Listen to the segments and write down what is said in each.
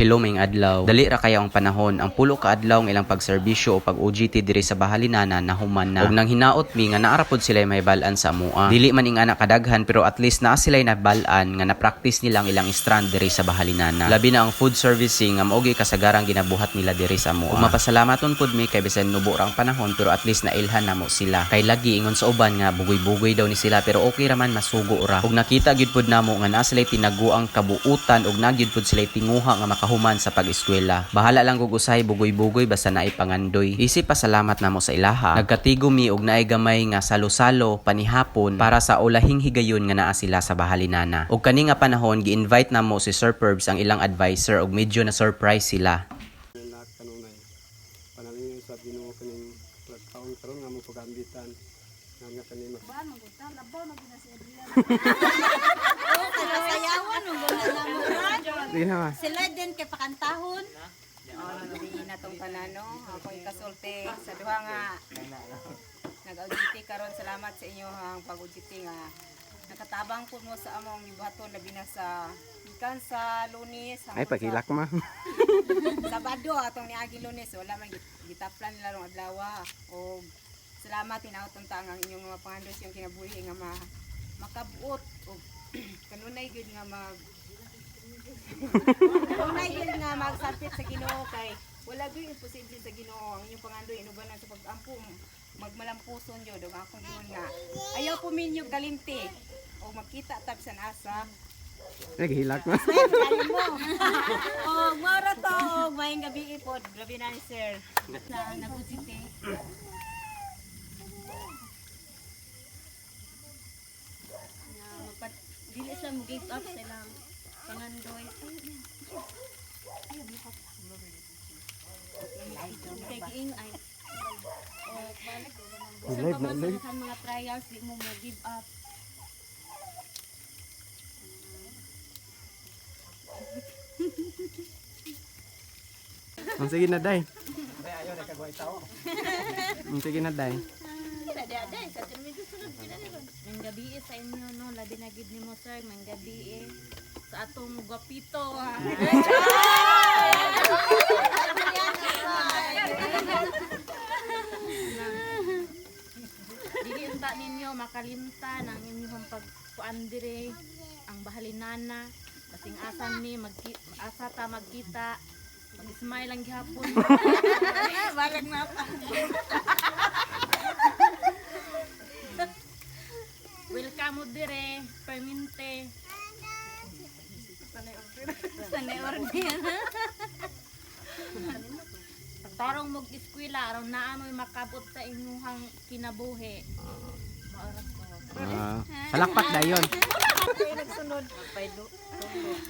Hello, maayong adlaw. Dali ra kayo ang panahon. Ang 10 ka adlaw ang ilang pagserbisyo o pag-OJT diri sa Bahalinana nahuman na. Ug nang hinaot mi nga naa ra pod sila may balaan sa amoa. Dili man ingana kadaghan, pero at least naa sila nabal-an nga na-practice nila ang ilang strand diri sa Bahalinana. Labi na ang food servicing nga mao gyud kasagarang ginabuhat nila diri sa amoa. Ug mapasalamaton pod mi kay bisan nubo ra ang panahon, pero at least nailhan namo sila. Kay lagi ingon sa uban nga bugoy-bugoy daw ni sila, pero okay ra man, masugo ra. Ug nakita gyud pod namo nga naa sila tinaguang kabuutan ug naa gyud pod sila tinguha nga makahuman sa pag-eskwela. Bahala lang kog usahay bugoy-bugoy basta naay pangandoy. Isip pasalamat namo sa ilaha. Nagkatigo mi og naay gamay nga salo-salo panihapon para sa ulahing higayon nga naa sila sa Bahalinana. Ug kani nga panahon, gi-invite namo si Sir Perbs, ang ilang advisor, ug medyo na surprise sila. Na kanunay. Panalangin sa Ginoo kaning pagkaon karon nga mo pag-ambitan nga nga kani mas Sayawan mo guna na mo. Sige na, ma. Sila din kay pakantahon. Di na tong tanano, ako ikasulti sa duha nga nag-OJT karon. Salamat sa inyo ang pag-OJT nga nakatabang po mo sa among gibuhaton, labi na sa gikan sa Lunes Ay, hangtod sa pagilak, ma. Sabado atong niagi Lunes, wala man gitaplan nila rong adlaw. Og salamat, hinaot unta ang inyong mga pangandoy sa inyong kinabuhi nga ma makabuot og kanunay gyud nga mag kanunay gyud nga magsapit sa Ginoo, kay wala gyud imposible sa Ginoo. Ang inyong pangandoy inubanan sa pag-ampo, magmalampuson gyud. Ug akong ingon nga ayaw po minyo kalimti og magkita ta bisan asa. Ay, gihilak, ma. Dali mo. Og mao to, og maayong gabi pod. Grabe na ni sir. Sa nag-OJT. Na magpat dili sila mo give up sa ilang pangandoy. Kay giing ay o bisan Live pa na, man sa live. daghan mga trials, di mo mo give up. Ang sige na, day. Ang sige na, day. Nang gabi sa inyo, no, labi na gid nimo, sir, nang gabi sa atong gwapito, ha. Dili unta ninyo makalimtan ang inyong pagkuan dire, ang bahalinana. Basing asan mi magki, asa ta magkita, mag-smile lang gihapon. Barang na pa. Welcome mo dire, perminte. Sanay order. Pagtarong mo eskwela aron naa mo'y makabot sa inyong kinabuhi. Maoras ko. Ah, palakpak dayon.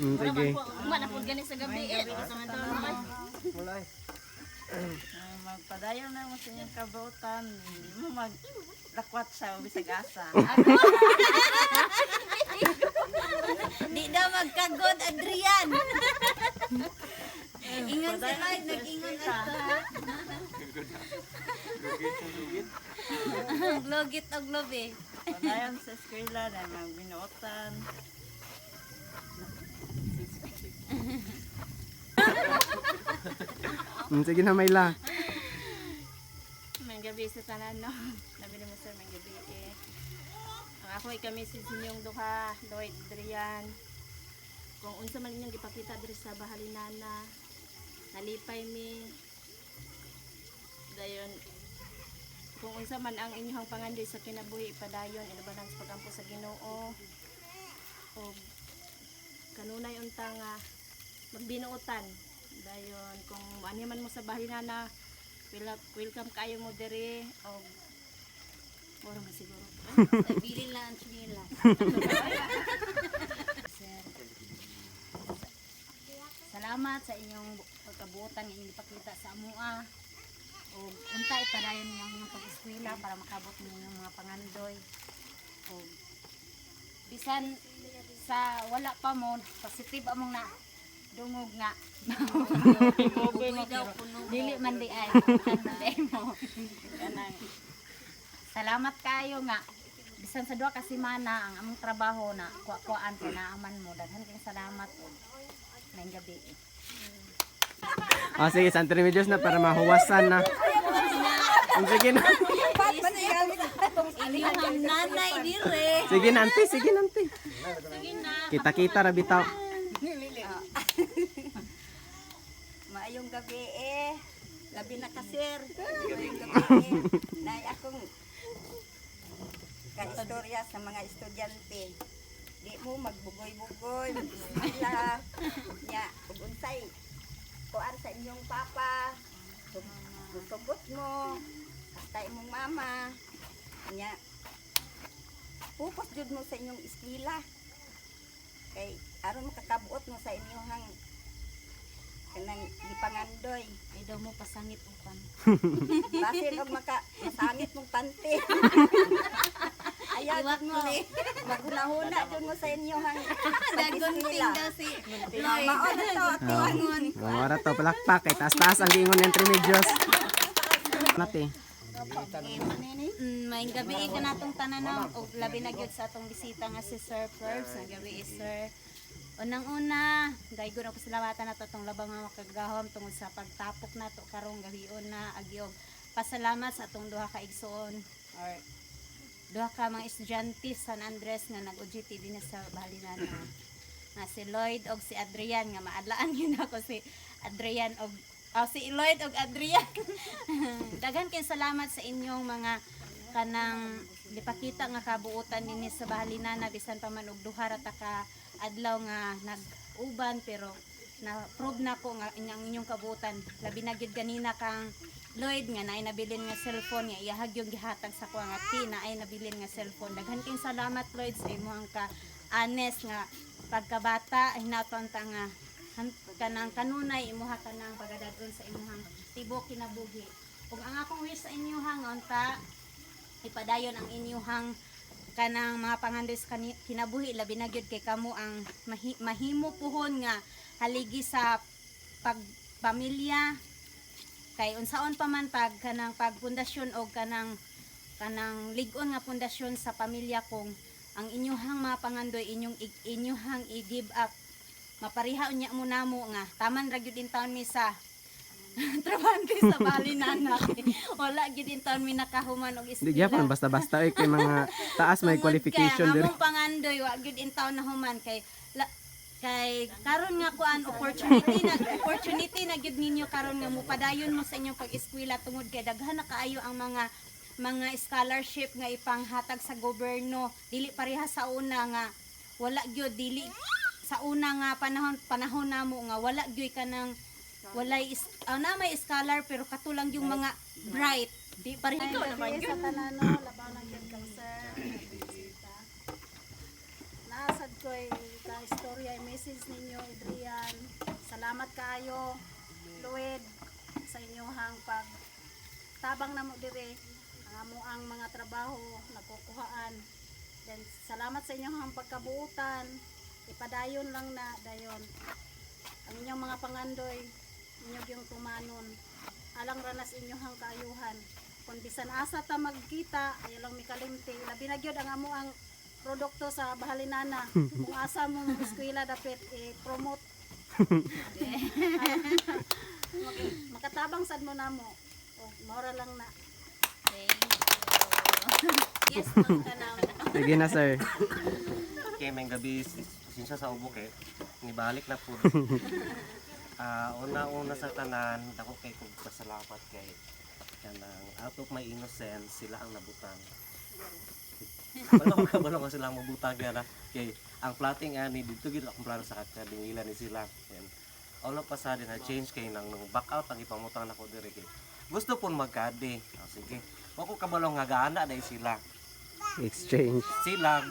Sige. Uma na pud gani sa gabi eh. Sa mga Magpadayon na mo sa inyong kabutan, hindi mo maglakwat sa bisag asa. Di daw magkagod, Adrian. Ingon si Lloyd, nag-ingon ato. Logit og lobe. Padayon sa eskwela na magbinuotan. Sige na, Mayla. May gabi sa tanan, no. Labi na mo, sir, may gabi eh. Ang ako ay kami si inyong duha, Lloyd, Adrian. Kung unsa man inyong gipakita diri sa Bahalinana, nalipay mi. Dayon kung unsa man ang inyong pangandoy sa kinabuhi, padayon inubanan sa pagampo sa Ginoo. Og kanunay unta nga magbinuotan. Dayon kung ani man mo sa Bahalinana, welcome kayo mo diri og mura man siguro. Bilin lang ang chinela. Sir. Salamat sa inyong pagkabuotan nga inyong ipakita sa amoa. Og unta ipadayon niyo ang inyong pag-eskwela para makabot ninyo ang mga pangandoy. Og bisan sa wala pa mo, positive among na dungog nga. Dili man di ay, man di ay mo. Kanang salamat kayo nga bisan sa 2 ka semana ang among trabaho na kuwa-kuaan kay naaman mo. Daghan kayong salamat og maayong gabi. Oh, sige, Santa Remedios na para mahuwasan na. Sige na. Inyong nanay dire. Sige na, ante. Sige na, ante. Kita-kita ra bitaw. Maayong gabi eh. Labi na ka, sir. Maayong gabi eh. Nay akong kaistorya sa mga estudyante. Di mo magbugoy-bugoy, mag-eskwela. Nya, ug unsay kuan sa inyong papa. Sugot mo. Hasta imong mama. Nya, focus jud mo sa inyong eskwela. Kay aron makakabuot mo sa inyong kanang gipangandoy. Ay daw mo pasangit upan. Basin og maka masangit mong pante. Ayaw Iwak mo ni. Maghunahuna jud mo sa inyo hang Dagunting daw si Lloyd. Mao na to atuangon. Oh, ora to palakpak kay taas-taas ang giingon ni Remedios. Nate. May gabi ka natong tanan og labi na gyud sa atong bisita nga si Sir Perbs. Nga gabi eh, sir. Unang-una, daygon og pasalamatan nato atong labang nga makagagahom tungod sa pagtapok nato karong gabion na agyog. Pasalamat sa atong duha ka igsoon or duha ka mga estudyante sa San Andres nga nag-OJT din sa Balinana. Nga si Lloyd og si Adrian nga maadlaan yun ako si Adrian og oh, si Lloyd og Adrian. Daghan kay salamat sa inyong mga kanang gipakita nga kabuutan dinhi sa Bahalinana bisan pa man og duha ra ta ka adlaw nga nag-uban, pero na prove na ko nga inyong inyong kabuutan, labi na gyud ganina kang Lloyd nga naay nabilin nga cellphone nga iyahag yung gihatag sa kuha nga ti naay nabilin nga cellphone. Daghan kayong salamat, Lloyd, sa imong ka honest nga pagkabata. Hinaton ta nga kanang kanunay imuha kanang pagadadon sa imuhang tibok kinabuhi. Ug ang akong wish sa inyo ha nga unta ipadayon ang inyuhang kanang mga pangandoy sa kinabuhi, labi na gyud kay kamo ang mahimo puhon nga haligi sa pagpamilya, kay unsaon pa man pag kanang pagpundasyon og kanang kanang lig-on nga pundasyon sa pamilya kung ang inyuhang mga pangandoy inyong inyuhang i-give up, mapariha unya mo namo nga taman ra gyud in taon mi sa trabante sa Balinana. Wala gyud in taon mi nakahuman og Di eskwela. gyapon basta-basta oy kay mga taas may Tungod qualification kay diri. ang among pangandoy wa gyud in taon na human kay kay karon nga kuan opportunity na gyud ninyo karon nga mopadayon mo sa inyong pag-eskwela tungod kay daghan na kaayo ang mga scholarship nga ipanghatag sa gobyerno. Dili pareha sa una nga wala gyud, dili sa una nga panahon panahon namo nga wala gyud kanang walay na may scholar pero katulang yung mga bright, di pareha. Ikaw naman sa tanano, labaw na gyud kang sir. Bisita. Naasad ko'y ka istorya, message ninyo, Adrian. Salamat kaayo, Lloyd, sa inyong pag tabang namo dire ang amo ang mga trabaho nakukuhaan. Then salamat sa inyong pagkabuutan. Ipadayon lang na dayon. Ang inyong mga pangandoy, inyong yung tumanon. Alang ranas inyong kaayuhan. Kung bisan asa ta magkita, ayaw lang mikalimti. Labi na gyud ang amo ang produkto sa Bahalinana. Kung asa mo eskwela dapat i-promote. Makatabang sad mo namo. O maura lang na. Thank you. Yes, magtanam. Sige na, sir. Okay, may gabi, sinsya sa ubo kay nibalik na po. Ah, una-una sa tanan, dako kay kog pasalamat kay kanang out of my innocence sila ang nabutang. Wala ko kabalo ko sila ang mabutang kaya kay ang plotting ani dito gid akong plano sa kadingilan ni sila. And all of a sudden na change kay nang nung back out ang ipamutang nako diri kay gusto pon magkadi. Oh, sige. Wa ko kabalo nga gaana dai sila. Exchange. Sila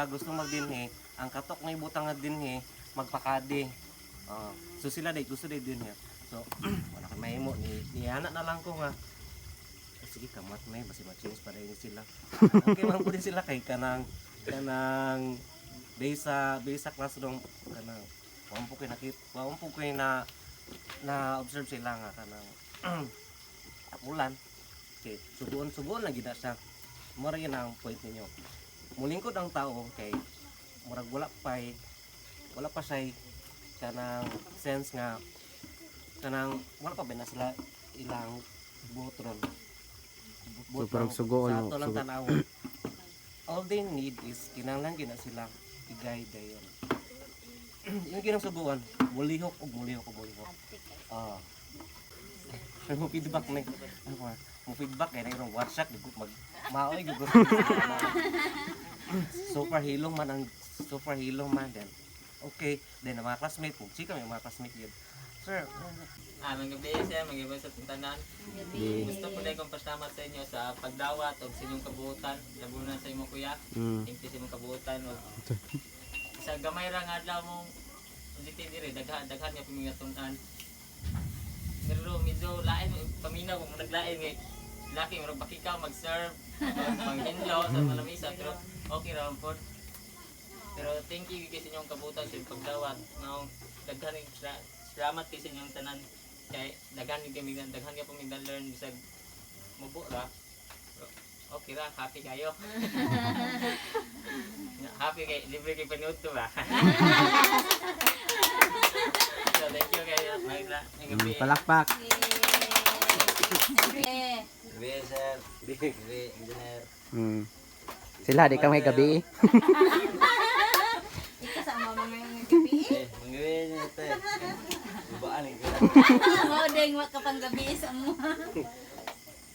gusto magdinhi ang katok nga ibutang nga dinhi magpakadi. Oh, so sila day gusto day dinhi, so wala kay mahimo ni niana na lang ko nga, "Eh, sige, kamot may basi ma-change pa rin sila." Okay man po din sila kay kanang kanang base sa classroom, kanang wa po kay nakit wa po kay na na observe sila nga kanang ulan kay suguon suguon lagi na siya. Mura yun ang point ninyo, mulingkod ang tao kay murag wala pa siya kanang sense nga Kanang wala pa ba na sila ilang buot ron. So, parang sugoon, Sa no? ato lang tanawon. All they need is kinahanglan gyud na sila i-guide dayon. Yung ginang suguan, mulihok og mulihok og mulihok. Ah. Pero mo feedback ni. Ano ba? Mo feedback kay nang WhatsApp di ko mag maoy gyud ko. So far hilong man ang so far hilong man then. Okay, then ang mga classmate mo, chika may mga classmate yun. Sir, Ah, magabi sir, magabi sa tanan. Gusto ko lang kong pasalamat sa inyo sa pagdawat o sa inyong kabuutan, labunan sa imong kuya. Thank you sa imong kabuutan og sa gamay ra nga adlaw mong dito diri daghan daghan nga pamingatunan. Pero medyo lain paminaw kung naglain kay laki murag bakikaw mag-serve, manghinlo sa malamisa pero okay ra man pod. Pero thank you kay sa inyong kabuutan sa inyong pagdawat. Maong daghan salamat kay sa inyong tanan kay daghan gyud kami daghan gyud kami learn bisag mubo ra. Pero okay ra, happy kayo. Happy kay libre kay panood to ba. So thank you kayo. May gabi. Palakpak. Eh, Gabi sir. Gabi engineer. Sila di ka may gabi. ikaw sa mga ngayong gabi. Eh, magabi niyo te. Ubaan eh. Mao ding wa ka pang gabi sa mo.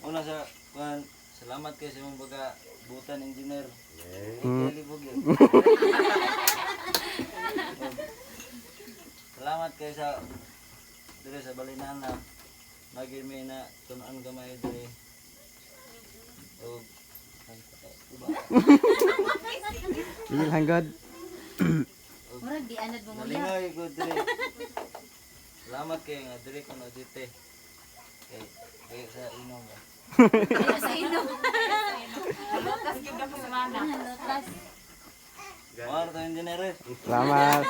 Una sa kuan, salamat kay sa imong baga butan engineer. Mm. Libog yun. Salamat kay sa dire sa Balinana. Naging may na tunan gamay dire. Og uba. Sige lang God. Murag di anad mo muya. Nalingoy ko dire. Salamat kay nga dire ko na dite. Kay kay sa inom ba. Ayo sa inom. Lutas gyud ako sa mana. Lutas. Mao to engineer. Eh. Salamat.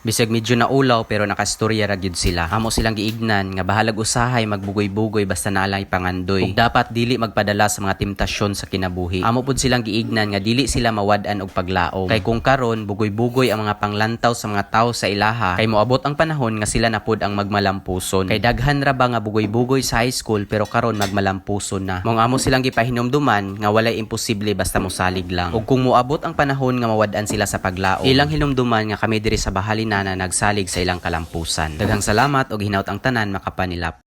Bisag medyo naulaw pero nakastorya ra gyud sila. Amo silang giignan nga bahalag usahay magbugoy-bugoy basta naa lang ipangandoy. Ug dapat dili magpadala sa mga temptasyon sa kinabuhi. Amo pud silang giignan nga dili sila mawad-an og paglaom. Kay kung karon bugoy-bugoy ang mga panglantaw sa mga tawo sa ilaha, kay moabot ang panahon nga sila na pud ang magmalampuson. Kay daghan ra ba nga bugoy-bugoy sa high school pero karon magmalampuson na. Mong amo silang gipahinumduman nga walay imposible basta mosalig lang. Ug kung moabot ang panahon nga mawad-an sila sa paglaom, ilang hinumduman nga kami diri sa bahalina na nagsalig sa ilang kalampusan. Daghang salamat ug hinaut ang tanan makapanilap.